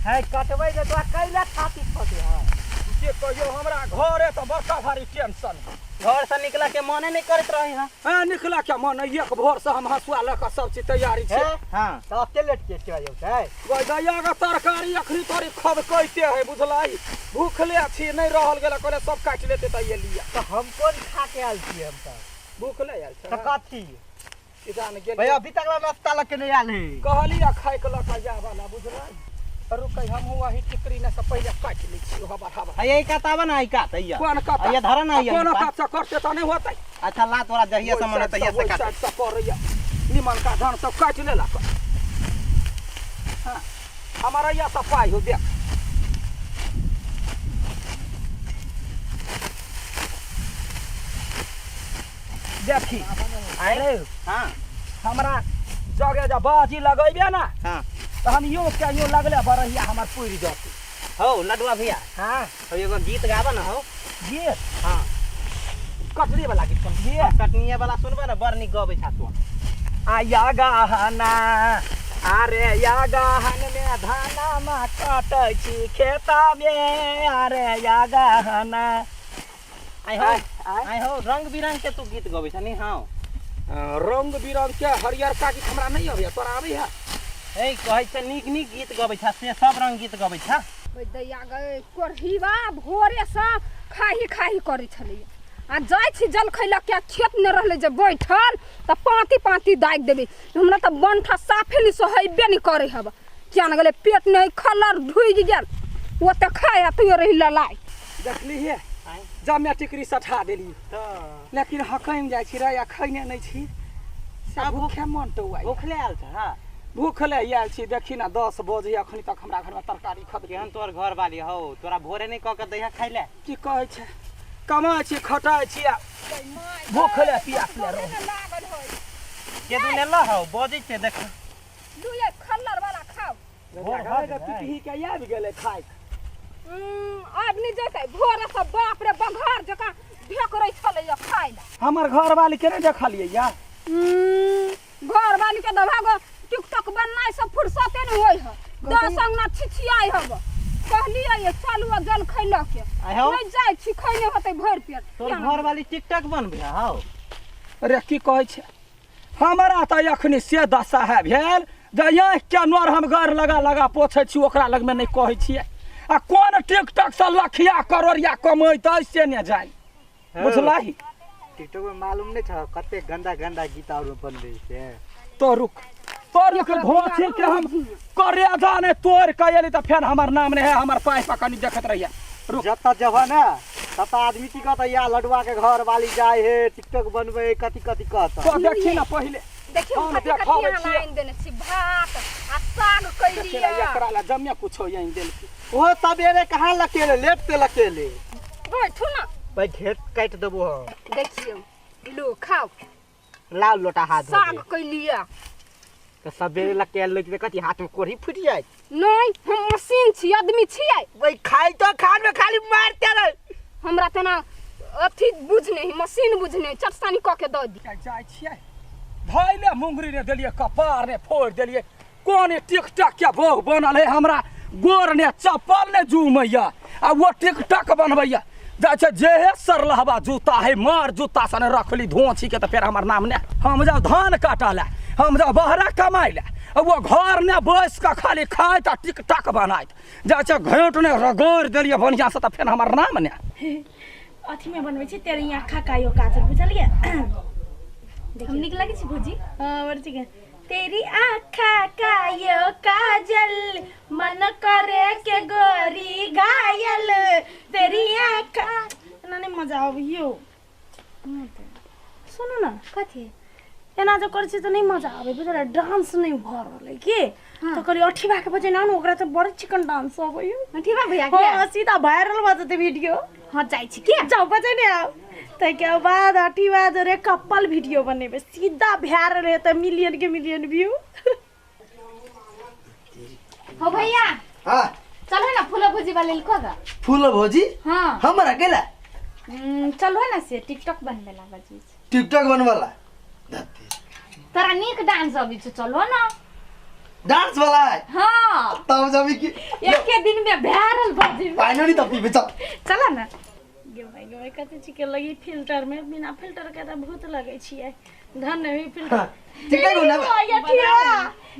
है, कटबै जे तोरा कैला छाती फटे है। के कहियो, हमरा घरे तऽ बड़का भारी टेंशन है। घर से निकला के मने नहीं करैत रही हँ। हाँ, निकला के मन नहीं, एक भोर से हम हंसुआ लऽ कऽ सब चीज तैयारी छै। हाँ। तऽ एते लेट के चल जेतै? गैया के तरकारी अखनी तोरी खदकैते है, बुझलाई? भूखले छी, नहीं रहल गेल, कहले सब काटि लेते तऽ एलियै। तऽ हम कोन खा के आयल छियै हम तऽ? भूखले आयल तऽ छै। कथी? की जान गेल। भैया अभी तक नाश्ता लग के नहीं आयल है। कहली आ खाय के लऽ कऽ जाय वाला, बुझलाई? रुकै, हमहूँ वही टिकरी ने से पहिले काटि लै छी हबर हबर। है, यही कातावा ना, ई कात हैया। कोन कात? हैया धर ना, हैया। कोन ई पात। कात से करते तऽ नहीं होतै। अच्छा, ला तोरा जहिया से मन होतै तहिया से ओहि काट। साइड से करैया, निमन का धान सब काटि लेलक। हाँ, हमारा यह सब पाइ हो, देख देखी। आय। हाँ। हमरा जगह जब बाजी लगैबे ना तऽ हम यो के यो लगले बरहिया हमर पुरि जतै। हौ लडुआ भैया। हाँ। हौ, एगो गीत गाबऽ न हौ। गीत? हाँ। कटरी वाला गीत कोन गीत? कटनिया वाला सुनबे ने, बड़ नीक गबै छा तू। आ या गहना, अरे या गहन में धाना मा कटै छी खेता में, अरे या गहना। आइ हौ, आइ हौ, रंग बिरंग के तू गीत गबै छ नि हौ? रंग बिरंग के हरियरका गीत हमरा नहीं अबैया, तोरा आबैया? ए, कहै छै नीक नीक गीत गबै छ, से सब रंग गीत गबै छ। ओहि दैया गए कोढ़ीबा भोरेसँ खाही खाही करै छलैया आ जाइ छी जलखै लऽ के, खेत नहि रहलै जे बैठल तऽ पाँति पाँति दागि देबै। हमरा तऽ बनठा साफे नहि सोहेबे नहि करै हब। किया ने गेलै, पेट नहि खलर ढुकि गेल, ओते खाय आ तैयो रही ललाइ। देखली हे, जमे टिकरी सठा देली। तऽ लेकिन हकैम जाइ छी रे, आ खैने नहि छी से भूखे मन टौआइ। भूखले आयल छ? हाँ। भूखले आयल छी, देखी ना, 10 बजे अखनी तक हमरा घरमे तरकारी खद। केहन तोहर घर वाली हौ, तोरा भोरे नहीं कह के दैहा खाइ ले? की कहै छै, कमाइ छी, खटाइ छी आ भूखले पियासले रहू। लागल होइ। के दू लेला हौ, बजै छै देख। लुए खल्लर वाला खाउ। भोर भऽ गेलै। पिपही के आबि गेलै खाइक। आब नहि जेतै, भोरे से बाप रे बघार जकाँ ढेकरै छलैया खाइ लए। हमर घरवाली के नहि देखलियै या? घर वाली के दभागो टिकटॉक बननाइ सब फुर्सते नहीं होय है, 10 अंगना छिछियाइ हब। कहलियै ये चलू आ जल खै लऽ के। आइ हौ। नहि जाइ छी, खैने होतै भरि पेट। तोर घर वाली टिकटॉक बनबै हौ? अरे, की कहै छै, हमरा तऽ अखनी से दशा है भेल जे आँखिके नोर हम गर लगा लगा पोछै छी, ओकरा लगमे नहि कहै छियै। आ कोन टिकटॉक से लखिया करोड़िया कमैतै से ने जानि, बुझलही? टिकटॉक में मालूम नहीं छ कते गंदा गंदा गीत और बनबै छै। तो रुक, तो रुक, घोची के हम करे जाने तोड़ के एली तऽ फेर हमर नाम नहीं है। हमर पाइ पर कनी देखैत रहिए, रुक। जतऽ जबह ने ततऽ आदमी की कहतै, या लडुआ के घर वाली जाय हे टिकटॉक बनबै, कथी कथी कहतै। तो देखी ना पहिले। देखियौ, हम कथी कथी देखाबै अहाँ छियै। आनि देने छी, भात आ साग देखी ना, कैलियै। एकरा ला जमे कुछो आनि देलकै। ओहो सवेरे कहाँ लकेले, लेट से लकेले। बैठू ना। भाई, घेट काटि देबो हम। देखियौ, लो खाउ। लाल लोटा हाथ धो। साग कैलियै। तऽ सवेरे लकेल लै छै, कथी हाथ में कोढ़ी फूटि जाय? नहि, हम मशीन छी, आदमी छियै? वही खाइ तो खान में खाली मारते रहे। हमरा तेना अथी बुझने मशीन बुझने चटसानी कऽ के दऽ दी। जाइ छियै, धैले मुंगरी ने देलियै, कपार ने फोड़ि देलियै। कोन टिकटक के भोग बनल है, हमरा गोर ने चप्पल ने जुमैया आ वो टिकटक बनबैया। जाइ छै जेहे सरलहबा जूता है, मार जूता सने रखली धोछी के, तऽ फेर हमर नाम ने। हम जाउ धान काटऽ लए, हम जाउ बहरा कमाइ लए। वो घर में बैस के खाली खाइत आ टिकटक बनाइत जाइ छै घेंट ने रगड़ि देलियै बढ़िआँ से तऽ फेर हमर नाम ने अथी में बनबै छी तेरी आँखा का यो काजल बुझलियै। हम नीक लगै छी भौजी? हाँ बड़ ठीक है। तेरी आँखा का यो काजल मन करे के गोरी घायल तेरी आँखा एना नहीं मजा आबियो। सुनू ना कथी एना जो करै छी तऽ नहीं मजा आबै बुझल, डांस नहीं भऽ रहल है के। तऽ कहलियै अठीबा के बजेना ने, ओकरा तऽ बड़ चिकन डांस अबैया। अठीबा भैया के? हाँ सीधा वायरल भऽ जेतै वीडियो। हाँ जाइ छी के जाउ बजेने आउ। ताहिके बाद अठीबा जोरे कपल वीडियो बनेबै, सीधा वायरल हेतै, मिलियन के मिलियन व्यू। हो भैया हाँ चलो ना फूलो भोजी वाले लिखो गा। फूलो भोजी? हाँ हमरा अकेला चलो ना से टिकटॉक बनवेला बजी। टिकटॉक बनवाला तोरा नीक डांस अबै छौ, चलो ना डांस वाला है। हाँ तब जब कि एके दिन में वायरल भऽ जेबै। फाइनली तब पीबे चल। चलो ना। गे भाई गे भाई कते चिकन लगी फिल्टर में, बिना फिल्टर के तऽ भूत लगै छियै। धन नहीं फिल्टर। टिकटॉक बनाबे।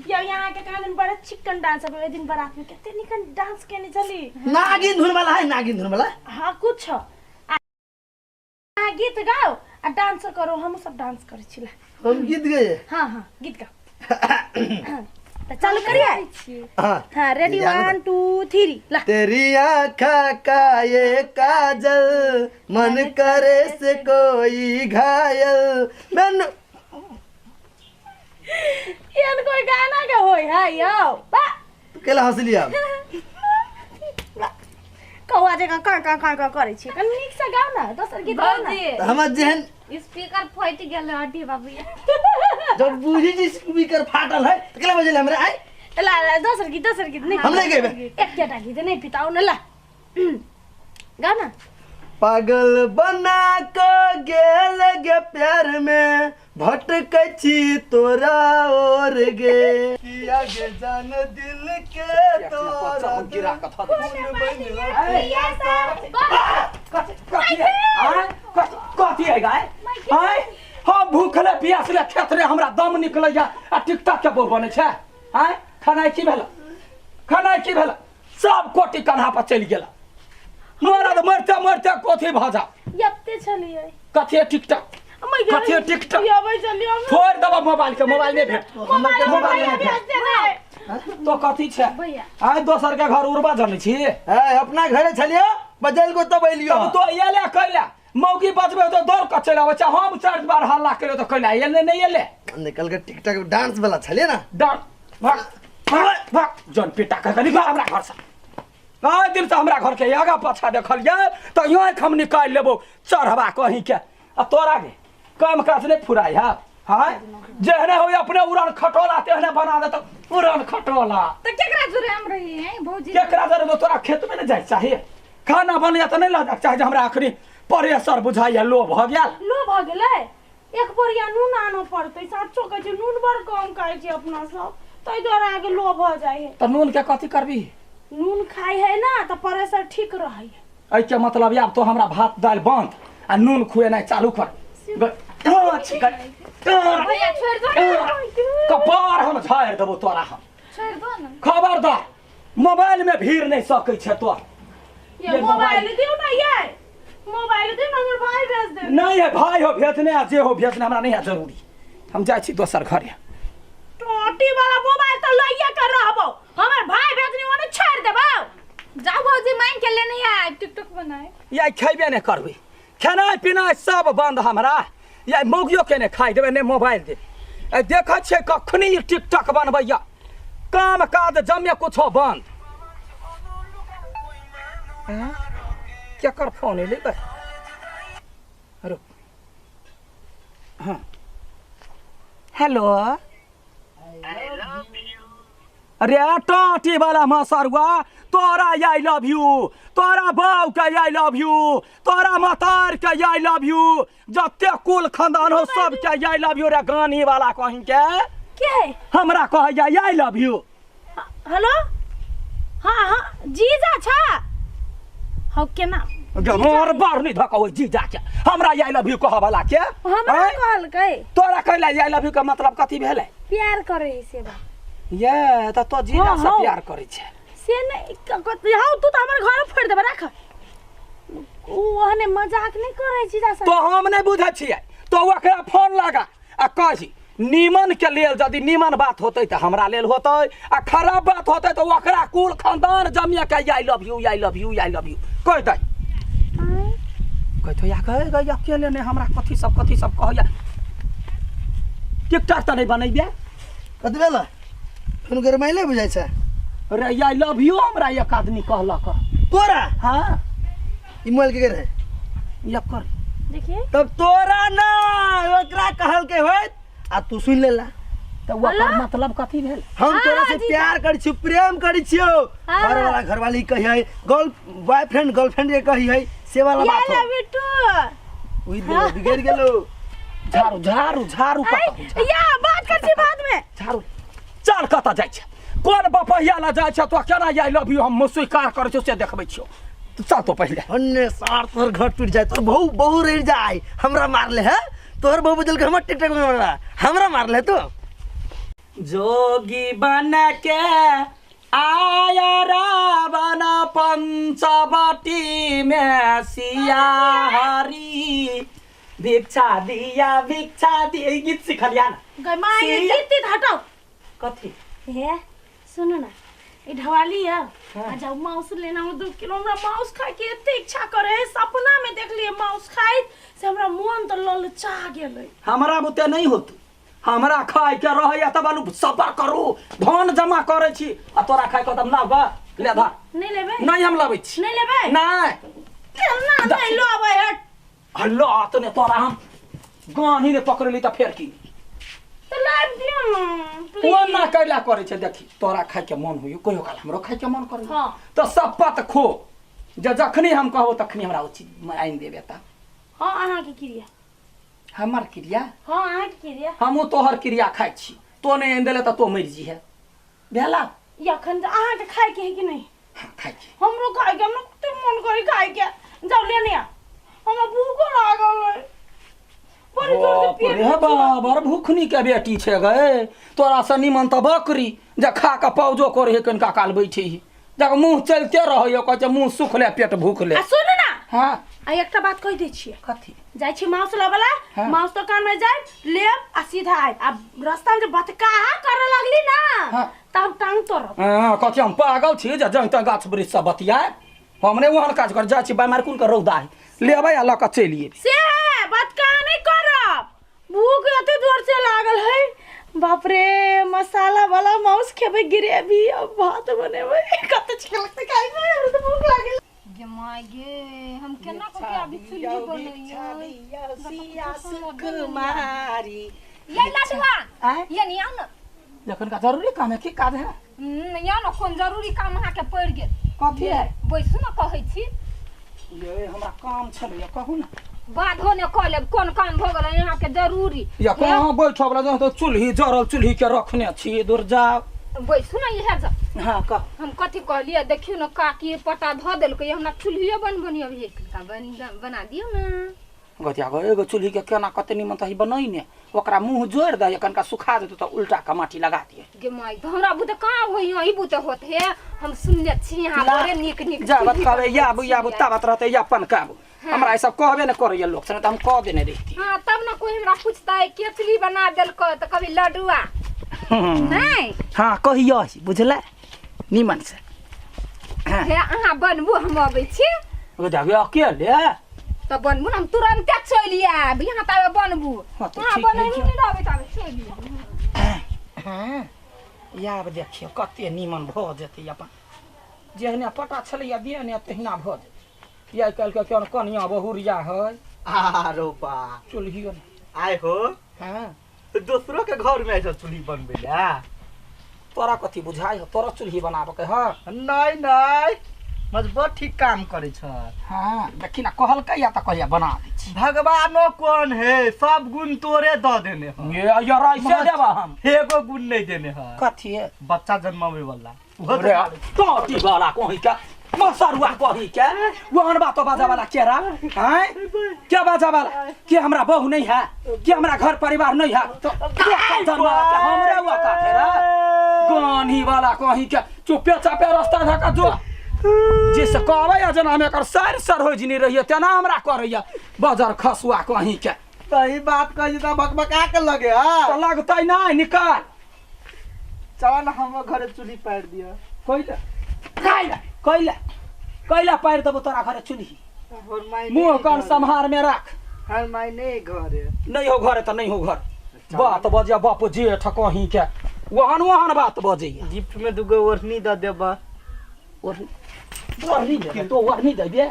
यो यहाँ के कहाँ दिन बड़ा चिकन डांस अबै, ओहि दिन बारात में कते निकन डांस केने छली। नागिन धुन वाला है, नागिन धुन वाला। हाँ कुछ अहाँ गीत गाओ आ डांस करो, हम सब डांस करै छी। हम गीत गए? हाँ हाँ गीत गाओ। तो चालू करिए। हाँ हाँ रेडी 1 2 3 ला। तेरी आँखा का ये काजल मन करे से कोई घायल मन। एहन कोई गाना के होय है यौ बा। केला हंसली आप? कौआ जकाँ काँ काँ काँ काँ करै छी, कनि नीक से गाउ ना, दोसर गीत गाउ ना। हमर जेहन स्पीकर फटि गेल अठी बाबू। जब बुझी जी स्पीकर फाटल है त केला बजेले हमरा आइ? ला ला दोसर गीत, दोसर गीत नहीं हम नहीं गेबे। एकटा गीत नहीं पिताउ न, ला गाउ ना। पागल बना के गेल गे प्यार में भटकै छी तोरा और गे किया गे जान दिल के तोरा गिरा के थऽ कथी है गाय? आय हम भूखले प्यासले खेत रे हमरा दम निकलैया आ टिकटॉक के बोल बनै छै। आय खेनाइ की भेल? खेनाइ की भेल? सब कोटी कन्हा पर चलि गेल। मरद मरते मरते कथी भऽ जा यत्ते छलियै कथी टिकटॉक? कथी टिकटॉक? फोड़ देबो मोबाइल के, मोबाइल नहि भेट, मोबाइल नहि भेट। तो कथी छै? आय दोसर के घर उड़बा जनै छी? है अपना घरे छलियो बजल को तब एलियो। तब तो एले कैला मौकी बचबे तो दौड़ के चलि आबै छै। हम 4 बार हल्ला करियो तऽ कैला एले नहि एले? निकल के टिकटॉक डांस वाला छलियै ना। डांस भाग भाग भाग जन पिटा के निकल हमरा घर से। आइ दिन से हमरा घर के आगा पाछा देखलियै तऽ आँखि हम निकालि लेबो चढ़बा कहीं के। आ तोरा के काम काज नहि फुराइ है? हाँ जेहने हो अपने उड़न खटोला तेहने बना देत उड़न खटोला। तऽ केकरा जोरे हम रही हैं भौजी? केकरा जोरे? तोरा खेत में नहि जाइ चाही, खाना बनैया तऽ नहि लऽ जाके चाही। हमरा अखनी प्रेशर बुझाइया लो भऽ गेल। लो भऽ गेलै? एक बोरिया नून आनऽ पड़तै। साचो कहै छी नून बड़ कम खाइ छी अपना सब, ताहि दुआरे अहाँके लो भऽ जाइ है। तऽ नून के कथी करबी? नून खाइ है ना तऽ प्रेशर ठीक रहै है। एहिके मतलब आब तो हमरा भात दालि बंद आ नून खुएनाइ चालू कर। कपार हम झाड़ि देबो तोरा हम। खबरदार मोबाइल में भीड़ नहीं सकै छै तोर। मोबाइल दियौ ना ये, मोबाइल दियौ ना, हमर भाई भेज दे। नहीं है भाई हो भेजने आ जे हो भेजने, हमरा नहीं है जरूरी। हम जाइ छी दोसर घरे। टोटी वाला मोबाइल तऽ लइए के रहबो, हमर भाई भेजने ओने छोड़ देबो। जाओ भौजी मांग के लेने आए टिकटॉक बनाए। या खेबे नहीं करबे, खेनाइ पिनाइ सब बंद हमरा। या मौगियो के नहीं खाइ देबै, नहीं मोबाइल देबै। देखै छियै कखनी टिकटॉक बनबैया, काम काज जमे कुछो बंद। केकर फोन एलै बे? रुक। हाँ हेलो। अरे टाटी वाला मसरुआ तोरा I love you, तोरा बाऊ के I love you, तोरा मतार के I love you, जते कुल खानदान हो सब के I love you. रे गानी वाला कहीं के के हमरा कहैया I love you. Hello हाँ हाँ जीजा छा हौ केना मोर बार नहीं धकबै जीजा के, हमरा I love you कहऽ वाला के। हमरा कहलकै तोरा कहला I love you के मतलब कथी भेलै? प्यार करे है से बा। ये त तो जीजा हाँ, से हाँ। प्यार करै छै से नहीं हौ तू तऽ हमर घर फोड़ि देबै राख ओ ओहने मजाक नहि करै जीजा से तो हम नहि बुझै छियै तो ओकरा फोन लगा आ कही नीमन के लेल यदि नीमन बात होतै तऽ हमरा लेल होतै आ खराब बात होतै तऽ ओकरा कुल खानदान जमिया के I love you I love you I love you कहि दै कहतो या कहे गई अकेले नहि हमरा कथी सब कहैया टिकटॉक तऽ नहि बनैबे कथी भेल फोन गरमाइले बुझाइ छै रे I love you हमरा एक आदमी कहलक तोरा हाँ ई मोबाइल के रहे एकर देखिए तब तोरा ना ओकरा कहलके होइत आ तू सुनि लेला तऽ ओकर मतलब कथी भेल हम तोरा से प्यार करै छियौ प्रेम करै छियौ घर वाला घरवाली कही है गर्ल बॉयफ्रेंड गर्लफ्रेंड के कही है से वाला या बात हो लव you two उई देखो बिगड़ गेलो झाड़ू झाड़ू झाड़ू कतऽ या बात कर छी बाद में झाड़ू चल कतऽ जाइ छै कोन बपहिया लए जाइ छै तो केना I love you हम स्वीकार करै छियौ से देखबै छियौ तू चल तो पहिले अन्ने सार तोहर घर टूट जाए तोहर बहु बहु रह जाए हमरा मारले है तोहर बहु बदल के हमर टिकटॉक में मारला हमरा मारले तो जोगी बन के आया रावण पंचवटी में सिया हरी भिक्षा दिया भिक्षा दिया ई गीत सिखलिया ना गई माँ ये गीत तीत हटाओ कथी हे सुनो ना ई ढवाली है आ जाओ मांस लेना हो 2 किलो हमरा मांस खाए के एते इच्छा करे है सपना में देख लिए मांस खाइत से हमरा मन तो ललचा गेलै हमरा बुते नहीं होत हमरा खाय के रहैया तब आलू सबर करू धन जमा करै छी आ तोरा खाय के तब लाब ले धर नहीं लेबै नहीं हम लाबै छी नहीं लेबै नहीं केना नहीं लेबै हट हल्लो तने तोरा हम गान ही ने पकड़ली तऽ फेर की तो लाइब दियो ना ओ प्लीज ना कैला करै छै देखी तोरा खाय के मन होइयो कहियो काल हमरो खाय के मन करै हाँ। तऽ शपथ खो जे जखनी हम कहबो तखनी हमरा ओ चीज आनि देबे तऽ हाँ अहाँ के क्रिया हमर क्रिया हाँ अहाँ के क्रिया हमहूँ तोहर क्रिया खाइ छी तो नहि आनि देले तऽ तो मरि जीहे भेला अखन अहाँ के खाय के है कि नहीं हाँ खाइ छी हमरो खाय के हमरा कते मन करे खाय के जाओ लेने आ हमरा भूखो लागल है बड़ी जोर से बाप पेट रे बाबर भूखनी के बेटी छै गए तोरा से निमन तऽ बकरी जे खा कऽ पौजो करे है कनिका काल बैठे ही जब मुँह चलते रहै कहै छै मुँह सुखले पेट भूखले आ सुन ना हाँ आ एकटा बात कहि दै छियै कथी जाइ छी मांस लबला हाँ। मांस दोकान में जायब लेब आ सीधा आयब आ रास्ता में जे बतकाहा करे लगली ना हाँ। तऽ हम टांग तोड़ब हाँ, कथी हम पागल छी जे जहाँ तहाँ गाछ वृक्ष सब बतियाए हम नहि ओहन काज कर जाइ छी बेमार कोन के रौदा है लेबै आ लऽ कऽ चलि एबै से है बतकाहा नहि करब भूख एते जोर से लागल है बाप रे मसाला वाला मांस खेबै ग्रेवी आ भात बनेबै कते अच्छा लगतै खाय में हमरा तऽ भूख लागल गे माय गे हम केना कऽ के अभी चुल्ही बनैयै सुकुमारी ये लडुआ आँय? ये नहीं आओ ना जखन का जरूरी काम है की काज है या ना कोन जरूरी काम अहाँके पड़ि गेल कथी है बैसू ने कहै छी ये हमरा काम छलैया कहू ना बाधो ने कऽ लेब कोन काम भऽ गेल अहाँके जरूरी या कहाँ बैठब रह तो चूल्ही जरल चूल्ही के रखने छी दूर जाओ बैसू ने इएह जा हाँ कह हम कथी कहलियै देखियौ ने काकी पटा धऽ देलकै हमरा चूल्हिए बनबनी अभी कनिका बना दियौ ने गतिया गो एगो चूल्ही के केना कते निमन तही बनैने ओकरा मुंह जोड़ि दे कनिका सुखा देतौ तऽ उल्टा के माटी लगा दिए गे माय तऽ हमरा बुते कहाँ होई यही बुते होत हे हम सुनले छी यहाँ बड़े नीक नीक जाबत चूल्ही कहबै बनबै याबू याबू छियै। ताबत रहतै या पनकाबू हमरा ई सब कहबे ने करैया लोक से तऽ हम कह देने रहिती हाँ तब ने कोई हमरा पूछतै केचली बना देलकै तऽ कभी लडुआ नहीं हाँ कहियो बुझलै निमन से हे अहाँ बनबू हम अबै छी ओ जाबे अकेले तऽ बनबू ने हम तुरन्ते चलि आयब यहाँ ताबे बनबू हाँ, तऽ अहाँ ठीक है, बनैबू जाउ। नहि रहबै ताबे चलि आयब हाँ आब देखियौ कते निमन भऽ जेतै अपन जेहने पटा छलैया देहने तहिना भऽ जेतै आइ काल्हिके केहन कनिया बहुरिया है आरो बा चूल्हियो ने आय हो हाँ दोसरो के घर में ऐसा चूल्ही बनबे ला तोरा कथी बुझाइ हो तोरा चूल्ही बनाबऽ के हँ नहीं नहीं मजबूत ठीक काम करे छ हाँ देखी ना कहलकै या तऽ कहिया बना दै छी भगवानो कौन है सब गुण तोरे द देने ह ये यार ऐसे देबा हम एगो गुण नहीं देने ह कथी है बच्चा जन्मावे वाला उहो अरे टोटी वाला कोही का मसरुआ कही के वहन बात बाजा वाला केरा हैं क्या बाजा वाला के हमरा बहू नहीं है के हमरा घर परिवार नहीं है तो तो हमरे हुआ का रे गानी वाला कही के चुपे चापे रास्ता धका जो जिस कहबै आ जेना हम एकर सर सर हो जिनी रहिए तेना हमरा करैया बजर खसुआ कहीं के सही बात कही त बकबका के लगे हां तो लगतै नहीं निकाल चल हम घरे चूल्ही पार दिया कैला कैला कैला कैला पारि देबो तोरा घरे चुल्ही हमर माय मुँह कान सम्हार में राख हमर माय नहीं घरे नहीं हो घरे तऽ नहीं हो घर बात बजे बाप जेठ कहीं के ओहन ओहन बात बजैया गिफ्ट में दुगो ओढ़नी द देबा ओढ़नी ओढ़नी देबे तो ओढ़नी देबे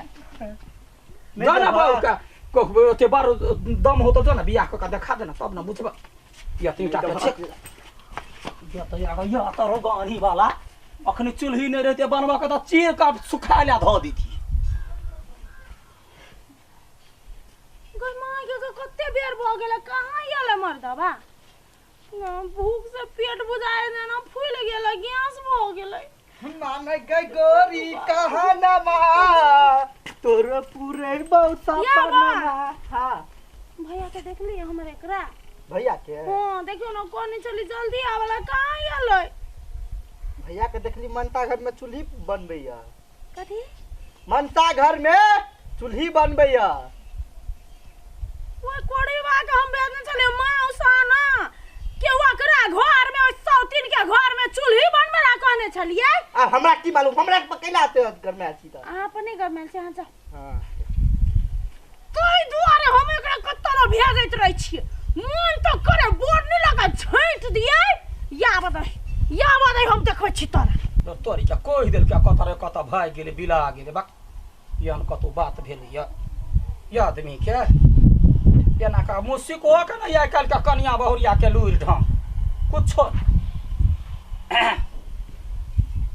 जा ना बाबू का कहबे ओते बार दम हो तो जो ना बियाह कऽ के देखा देना तब ना बुझबा या तीन टा के छेक या तो या या तो गाड़ी वाला अखनी चूल्ही नहीं रहते बनवा के तो चीर का सुखा ला धो दीथी गई माँ के के कते बेर भऽ गेलै कहाँ गेलै मर्दबा ना भूख से पेट बुझाए ना फूल गेलै गैस भऽ गेलै माने गई गोरी कहा ना मा तोर पूरे बहुत या बा। सपना हां भैया के देखली हमर एकरा भैया के हाँ देखियो ना कोनी चली जल्दी आवेला कहाँ गेलै भैया के देखली मनता घर में चूल्ही बनबैया कथी मनता घर में चूल्ही बनबैया ओइ कोड़ीवा के हम भेजने छलियै माउसाना के ओकरा घर में ओइ सौतीन के घर में चूल्ही बनबै ला कहने छलियै आ हमरा की मालूम हमरा कैला आते घर में आছি त अहाँ अपने घर में छी अहाँ जाउ हां ताहि दुआरे हम एकरा कतऽ ने भेजैत रहै छियै मन तऽ करे बोर्ड नहि लगा छाँटि दियै या बदै या बदै हम देखबै छी तोरा तो तोरी के कहि देलकै कतऽ रे कतऽ भागि गेलै बिला गेलै बक एहन कतौ बात भेलैया ये आदमी के एना का मुसिक हो के नहीं आइ काल्हि के कनिया बहुरिया के लूरि ढंग कुछो नहि।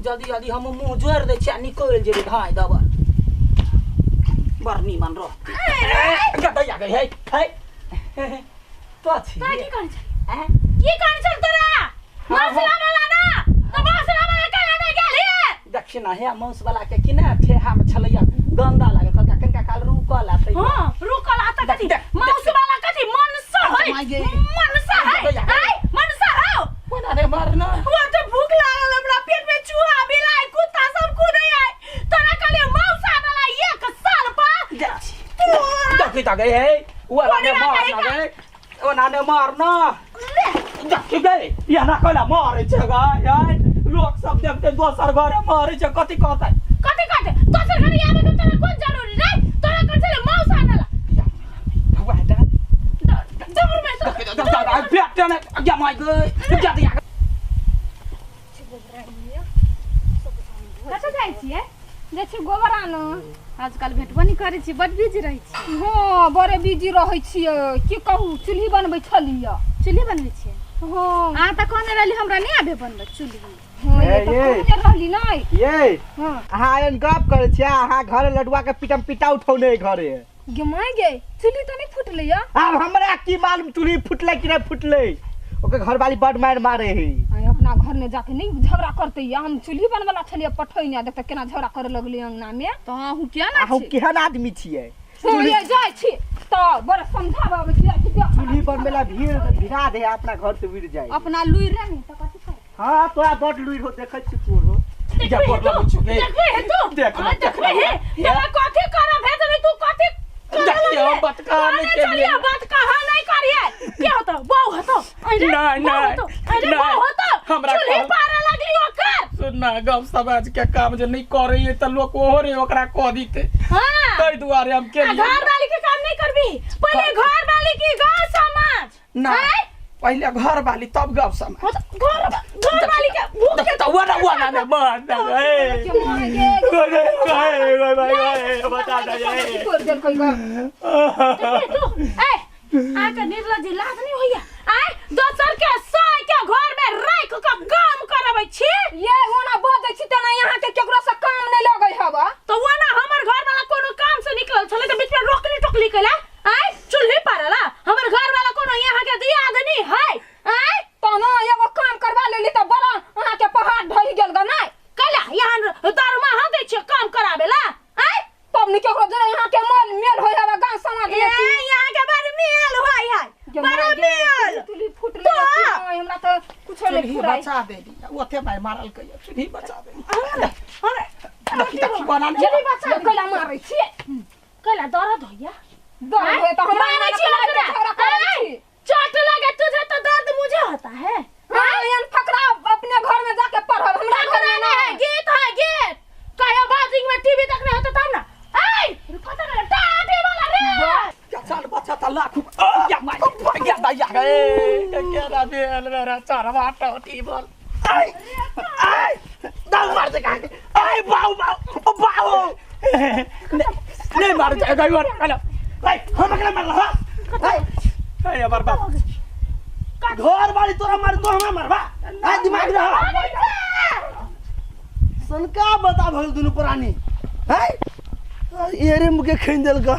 जल्दी जल्दी हम मुँह जोड़ि दै छियै आ निकलि जेबै भाइ दबल बड़ नीमन रहतै गदैया गई है है तो छी तोरा की कहने छल की कहने छल तोरा मसला वाला ना तऽ मसला वाला केना नहि गेलही देखी ना हे मांस वाला के कि ना ठेहा में छलैया गंदा लागे कहलका कनिका काल रुकल आ तै हाँ रुकल आ तऽ कथी देख, देख, माउस वाला कथी मनसा है माय गे। मनसा है दैया गे। आय मनसा हौ कोना रे मारना वो तो भूख लागल हमरा पेट में चूहा बिलाई कुत्ता सब कूदे आय तोरा कहलिए मौसा वाला एक साल पा देखी त गई है वो कोने ने मार गई ना गई ओ ना ने मारना देखी गई या ना कहला मारे छै गा यार लोक सब देखते दोसर घरे मारे छै कथी कहतै कथी कहते दोसर घरे आबे के तोरा कोन जरूरी रे तोरा कहै छले मौसा आनला भगवान दा जबर में तो बेटा ने या my गई जा दिया कतऽ जाइ छियै जाइ छियै गोबर आनऽ आजकल भेटबो नहि करै छी बड बिजी रहै छी हँ बड़े बिजी रहै छियै की कहू चूल्ही बनबै छलियै चूल्ही बनबै छियै हँ अहाँ तऽ कहने रहली हमरा नहि आबे बनबै चूल्ही हँ ये ए, तऽ ये। कहने रहली नहि ये हँ अहाँ आयन गप करै छियै अहाँ घरे लडुआ के पिटम पिटा उठौने घरे गे माय गे चूल्ही तऽ नहि फुटलै या आब हमरा की मालूम चूल्ही फुटलै कि नहि फुटलै ओकर घरवाली बड मारि मारे है आइ अपना घर में जाके नहीं झगड़ा करते या हम चूल्ही बनवला छलियै पठैने देखते केना झगड़ा करे लगलै अंगना में तऽ अहूँ किया ना अहूँ छी केहन आदमी छियै हँ, ये जाइ छी तऽ बड़ा समझाबे अबै छी जाइ छी देख। चूल्ही बनबै ला भीड़ भिड़ा दे अपना घर से उड़ जाए अपना लुरि रहे ने तऽ कथी करबै हाँ तोरा बड लुइर हो देखै छी तोर हो जा गोर लगै छी गे। देखबे हे तू देख हाँ, ले, देख देखबे ले। हे तोरा कथी करब भेजने तू कथी करऽ देखियौ, लगले? बात कहाँ नहि कहने केलियै। छलियै, बात कहाँ नहि करियै के होतो बहू होतो अरे नहि, बहू नहि, होतो अरे नहि। बहू होतो हमरा चूल्ही कहल- पारे लगली ओकर सुनना गप समाज के काम जे नहीं करे तऽ लोक ओहो रे ओकरा कह दीते हाँ ताहि दुआरे हम आ केलियै घर वाली के काम नहीं करबी पहले घर वाली की गांव समाज ना आँय? पहिले घर वाली तब गप समाज हाँ तो घर घर वाली के भूख के तऽ ओना ओना ने मार दे ए गे माय गे गए गए गए बता दे ए। तोड़ देलकै ग देखबे तू ए आके निर्लज लाज नहीं होइया आय दोसर के साय के घर में राख के काम करबै छी ये ओना बजै छी तेना यहाँ के केकरो से काम नहीं लगै हवा तो वो ना हमर घर वाला कोनो काम से निकलल छलै त बीच में रोकली टोकली कैला आय चूल्ही पारला हमर घर वाला कोनो यहाँ के दियादनी है आय तना एगो काम करवा लेली तऽ बड़ा अहाँ के पहाड़ ढहि गेल ग नहीं कैला यहाँ दरमाहा दै छियै काम करा बचा देली ओते माय मारल के चूल्ही बचा देली। अरे देखी देखी बना ले। चूल्ही बचा ये कैला मारै छियै? कैला दर्द होइया? दर्द होय तऽ हमरा मारै छी हमरा ओकरा। झगड़ा करै छी। चोट लगे तुझे तो दर्द मुझे होता है। हाँ, एहन फकरा अपने घर में जाके पढ़ब, हमरा घर फकरा में नहीं है, नहीं। गीत है गीत। कहियो बाजिंग में टीवी देखने होता तब ना। ऐ कत गेलै टाटी वाला रे? क्या साल बच्चा था लाख या my या दैया गे केरा भेल मेरा चरवा टोटी बोल। आय आय दाऊ मार दे काहे आय बाऊ बाऊ बाऊ। नहीं मार जाएगा ये वाला। आय हम अकेला मारला हा। आय ए हमर बाप घर वाली तोरा मार तो हमरा मारबा। आय दिमाग रहा सनका बता भल दुनु प्राणी। आय एरे मुके खैन देलका।